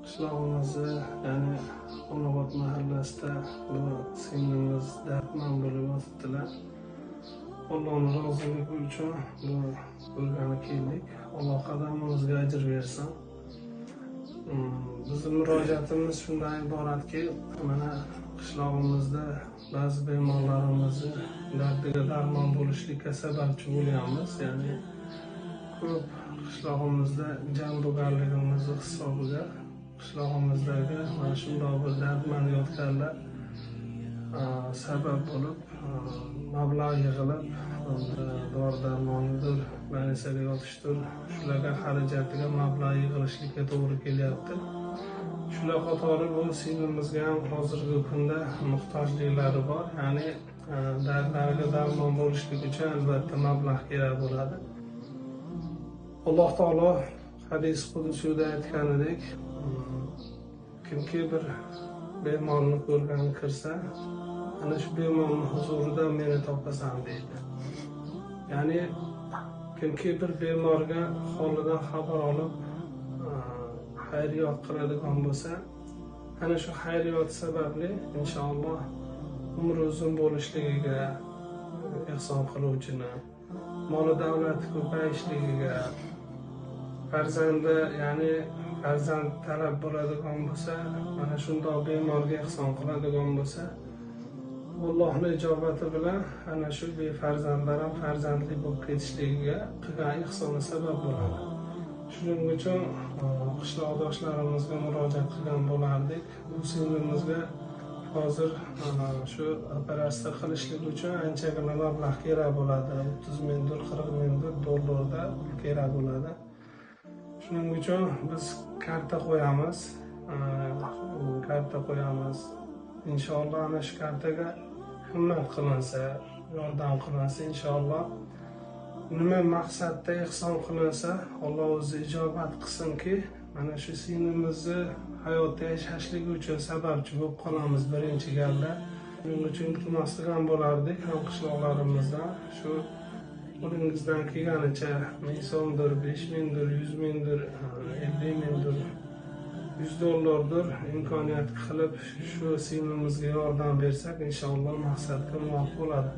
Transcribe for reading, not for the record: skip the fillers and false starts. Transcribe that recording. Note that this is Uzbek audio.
Qishlog'imizni, ya'ni Xonobod mahallasida bu singlimiz dardmand bo'lib yotibdilar. Allohning roziligi uchun bu ko'rgani keldik. Alloh qadamimizga ajr bersin. Bizni murojaatimiz shundan iboratki, mana qishlog'imizda ba'zi bemorlarimizni dardiga darmon bo'lishlikka sababchi bo'lyapmiz. Ya'ni ko'p qishlog'imizda jam bo'lganligimizni hisobiga qishlog'imizdagi mana shundoq bir dardmand yotganlar sabab bo'lib, mablag' yig'ilib, dori darmonidir, больницаga yotishdir, shularga xarajatiga mablag' yig'ilishlikka to'g'ri kelyapti. Shular qatori bu singlimizga ham hozirgi kunda muhtojliklari bor. Ya'ni dardlariga darmon bo'lishlik uchun albatta mablag' kerak bo'ladi. Alloh taolo hadis qudusida aytganidek, kimki bir bemorni ko'rgani kirsa, ana shu bemorni huzurida meni topasan deydi. Ya'ni kimki bir bemorga holidan xabar olib xayriyot qiladigan bo'lsa, ana shu xayriyot sababli inshaalloh umri uzun bo'lishligiga, ehson qiluvchini moli davlati ko'payishligiga, farzandi, ya'ni farzand talab bo'ladigan bo'lsa, mana shundoq bemorga ehson qiladigan bo'lsa, Allohning ijobati bilan ana shu befarzandlar ham farzandli bo'lib ketishligiga qilgan ehsoni sabab bo'ladi. Shuning uchun qishloqdoshlarimizga murojaat qilgan bo'lardik. Bu singlimizga hozir shu operatsiya qilishlik uchun anchagina mablag' kerak bo'ladi. 30 mingdir, 40 mingdir dollarda kerak bo'ladi. Shuning uchun biz karta qo'yamiz. Karta qo'yamiz. Inshaalloh ana shu kartaga himmat qilinsa, yordam qilinsa, inshaalloh nima maqsadda ehson qilinsa, Alloh o'zi ijobat qilsinki, mana shu singlimizni hayotda yashashligi uchun sababchi bo'lib qolamiz birinchi galda. Shuning uchun iltimos qilgan bo'lardik ham qishloqlarimizdan, shu qo'lingizdan kelganicha 1000 so'mdir, 5000dir, 100 mingdir, 50 mingdir, 100 dollardir imkoniyat qilib shu singlimizga yordam bersak, inshaalloh maqsadga muvofiq bo'ladi.